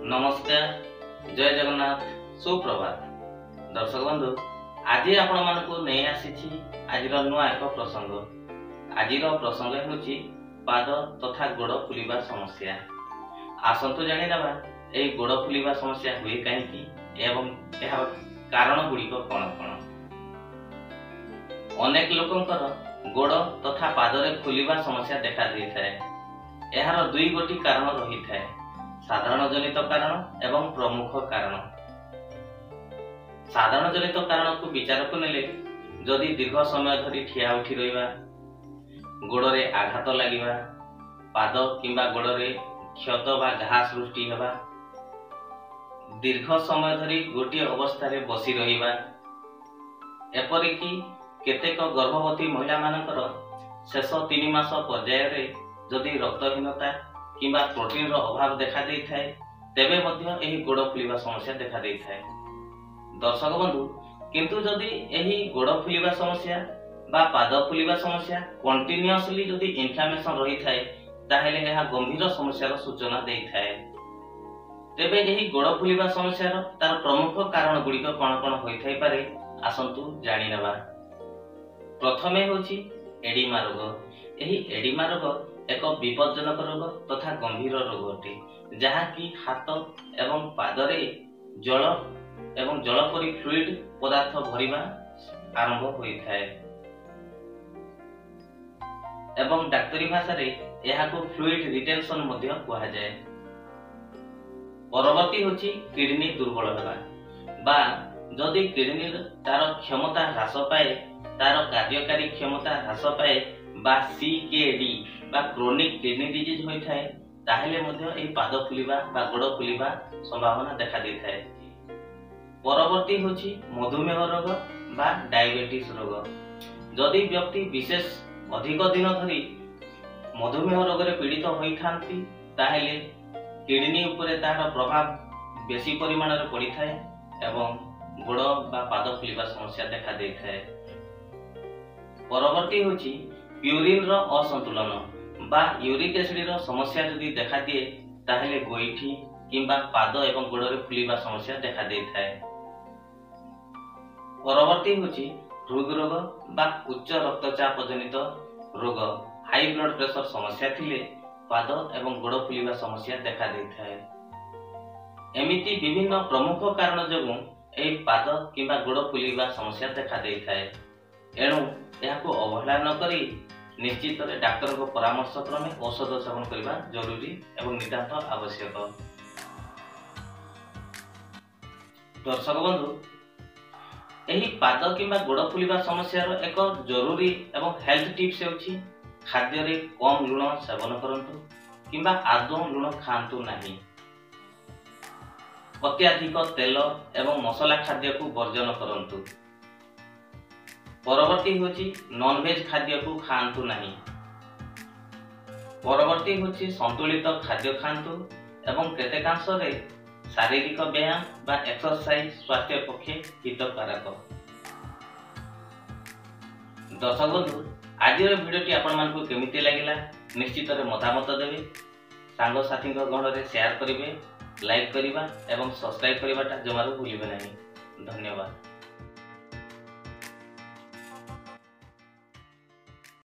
ନମସ୍କାର, ଜୟ ଜଗନ୍ନାଥ, ସୁପ୍ରଭାତ। ଦର୍ଶକ ବନ୍ଧୁ, ଆଜି ଆପଣମାନଙ୍କୁ ନେଇ ଆସିଛି ଆଜିର ନୂଆ ଏକ ପ୍ରସଙ୍ଗ। ଆଜିର ପ୍ରସଙ୍ଗ ହେଉଛି ପାଦ ତଥା ଗୋଡ଼ ଫୁଲିବା ସମସ୍ୟା। ଆସନ୍ତୁ ଜାଣିନେବା ଏହି ଗୋଡ଼ ଫୁଲିବା ସମସ୍ୟା ହୁଏ କାହିଁକି ଏବଂ ଏହାର କାରଣ ଗୁଡ଼ିକ କ'ଣ କ'ଣ। ଅନେକ ଲୋକଙ୍କର ଗୋଡ଼ ତଥା ପାଦରେ ଫୁଲିବା ସମସ୍ୟା ଦେଖା ଦେଇଥାଏ। ଏହାର ଦୁଇ ଗୋଟି କାରଣ ରହିଥାଏ, ସାଧାରଣ ଜନିତ କାରଣ ଏବଂ ପ୍ରମୁଖ କାରଣ। ସାଧାରଣ ଜନିତ କାରଣକୁ ବିଚାରକୁ ନେଲେ ଯଦି ଦୀର୍ଘ ସମୟ ଧରି ଠିଆ ଉଠି ରହିବା, ଗୋଡ଼ରେ ଆଘାତ ଲାଗିବା, ପାଦ କିମ୍ବା ଗୋଡ଼ରେ କ୍ଷତ ବା ଘା ସୃଷ୍ଟି ହେବା, ଦୀର୍ଘ ସମୟ ଧରି ଗୋଟିଏ ଅବସ୍ଥାରେ ବସି ରହିବା, ଏପରିକି କେତେକ ଗର୍ଭବତୀ ମହିଳାମାନଙ୍କର ଶେଷ 3 ମାସ ପର୍ଯ୍ୟାୟରେ ଯଦି ରକ୍ତହୀନତା କିମ୍ବା ପ୍ରୋଟିନର ଅଭାବ ଦେଖା ଦେଇଥାଏ, ତେବେ ମଧ୍ୟ ଏହି ଗୋଡ଼ ଫୁଲିବା ସମସ୍ୟା ଦେଖା ଦେଇଥାଏ। ଦର୍ଶକ ବନ୍ଧୁ, କିନ୍ତୁ ଯଦି ଏହି ଗୋଡ଼ ଫୁଲିବା ସମସ୍ୟା ବା ପାଦ ଫୁଲିବା ସମସ୍ୟା କଣ୍ଟିନ୍ୟୁଅସଲି ଯଦି ଇନଫ୍ଲାମେସନ ରହିଥାଏ, ତାହେଲେ ଏହା ଗମ୍ଭୀର ସମସ୍ୟାର ସୂଚନା ଦେଇଥାଏ। ତେବେ ଏହି ଗୋଡ଼ ଫୁଲିବା ସମସ୍ୟାର ତାର ପ୍ରମୁଖ କାରଣ ଗୁଡ଼ିକ କ'ଣ କ'ଣ ହୋଇଥାଇପାରେ, ଆସନ୍ତୁ ଜାଣିନେବା। ପ୍ରଥମେ ହେଉଛି ଏଡିମା ରୋଗ। ଏହି ଏଡିମା ରୋଗ ଏକ ବିପଜ୍ଜନକ ରୋଗ ତଥା ଗମ୍ଭୀର ରୋଗ ଅଟେ, ଯାହାକି ହାତ ଏବଂ ପାଦରେ ଜଳ ଏବଂ ଜଳ ପରି ଫ୍ଲୁଇଡ ପଦାର୍ଥ ଭରିବା ଆରମ୍ଭ ହୋଇଥାଏ ଏବଂ ଡାକ୍ତରୀ ଭାଷାରେ ଏହାକୁ ଫ୍ଲୁଇଡ ରିଟେନସନ ମଧ୍ୟ କୁହାଯାଏ। ପରବର୍ତ୍ତୀ ହେଉଛି କିଡନୀ ଦୁର୍ବଳ ହେବା, ବା ଯଦି କିଡନୀର ତାର କ୍ଷମତା ହ୍ରାସ ପାଏ, ତାର କାର୍ଯ୍ୟକାରୀ କ୍ଷମତା ହ୍ରାସ ପାଏ ବା CKD ବା କ୍ରୋନିକ କିଡନୀ ଡିଜିଜ ହୋଇଥାଏ, ତାହେଲେ ମଧ୍ୟ ଏହି ପାଦ ଫୁଲିବା ବା ଗୋଡ଼ ଫୁଲିବା ସମ୍ଭାବନା ଦେଖା ଦେଇଥାଏ। ପରବର୍ତ୍ତୀ ହେଉଛି ମଧୁମେହ ରୋଗ ବା ଡାଇବେଟିସ୍ ରୋଗ। ଯଦି ବ୍ୟକ୍ତି ବିଶେଷ ଅଧିକ ଦିନ ଧରି ମଧୁମେହ ରୋଗରେ ପୀଡ଼ିତ ହୋଇଥାନ୍ତି, ତାହେଲେ କିଡନୀ ଉପରେ ତାହାର ପ୍ରଭାବ ବେଶୀ ପରିମାଣରେ ପଡ଼ିଥାଏ ଏବଂ ଗୋଡ଼ ବା ପାଦ ଫୁଲିବା ସମସ୍ୟା ଦେଖା ଦେଇଥାଏ। ପରବର୍ତ୍ତୀ ହେଉଛି ପ୍ୟୁରିନର ଅସନ୍ତୁଳନ ବା ୟୁରିକ ଏସିଡର ସମସ୍ୟା ଯଦି ଦେଖାଦିଏ, ତାହେଲେ ଗୋଇଠି କିମ୍ବା ପାଦ ଏବଂ ଗୋଡ଼ରେ ଫୁଲିବା ସମସ୍ୟା ଦେଖା ଦେଇଥାଏ। ପରବର୍ତ୍ତୀ ହେଉଛି ହୃଦରୋଗ ବା ଉଚ୍ଚ ରକ୍ତଚାପ ଜନିତ ରୋଗ, ହାଇ ବ୍ଲଡ ପ୍ରେସର ସମସ୍ୟା ଥିଲେ ପାଦ ଏବଂ ଗୋଡ଼ ଫୁଲିବା ସମସ୍ୟା ଦେଖା ଦେଇଥାଏ। ଏମିତି ବିଭିନ୍ନ ପ୍ରମୁଖ କାରଣ ଯୋଗୁଁ ଏହି ପାଦ କିମ୍ବା ଗୋଡ଼ ଫୁଲିବା ସମସ୍ୟା ଦେଖା ଦେଇଥାଏ। ଏଣୁ ଏହାକୁ ଅବହେଳା ନ କରି ନିଶ୍ଚିତରେ ଡାକ୍ତରଙ୍କ ପରାମର୍ଶ କ୍ରମେ ଔଷଧ ସେବନ କରିବା ଜରୁରୀ ଏବଂ ନିତାନ୍ତ ଆବଶ୍ୟକ। ଦର୍ଶକ ବନ୍ଧୁ, ଏହି ପାଦ କିମ୍ବା ଗୋଡ଼ ଫୁଲିବା ସମସ୍ୟାର ଏକ ଜରୁରୀ ଏବଂ ହେଲ୍ଥ ଟିପ୍ସ ହେଉଛି ଖାଦ୍ୟରେ କମ୍ ଲୁଣ ସେବନ କରନ୍ତୁ କିମ୍ବା ଆଦୌ ଲୁଣ ଖାଆନ୍ତୁ ନାହିଁ। ଅତ୍ୟଧିକ ତେଲ ଏବଂ ମସଲା ଖାଦ୍ୟକୁ ବର୍ଜନ କରନ୍ତୁ। ପରବର୍ତ୍ତୀ ହେଉଛି ନନଭେଜ ଖାଦ୍ୟକୁ ଖାଆନ୍ତୁ ନାହିଁ। ପରବର୍ତ୍ତୀ ହେଉଛି ସନ୍ତୁଳିତ ଖାଦ୍ୟ ଖାଆନ୍ତୁ ଏବଂ କେତେକାଂଶରେ ଶାରୀରିକ ବ୍ୟାୟାମ ବା ଏକ୍ସରସାଇଜ ସ୍ୱାସ୍ଥ୍ୟ ପକ୍ଷେ ହିତକାରକ। ଦର୍ଶକ ବନ୍ଧୁ, ଆଜିର ଭିଡ଼ିଓଟି ଆପଣମାନଙ୍କୁ କେମିତି ଲାଗିଲା ନିଶ୍ଚିତରେ ମତାମତ ଦେବେ, ସାଙ୍ଗସାଥୀଙ୍କ ଗହଣରେ ସେୟାର କରିବେ, ଲାଇକ୍ କରିବା ଏବଂ ସବସ୍କ୍ରାଇବ୍ କରିବାଟା ଜମାରୁ ଭୁଲିବେ ନାହିଁ। ଧନ୍ୟବାଦ।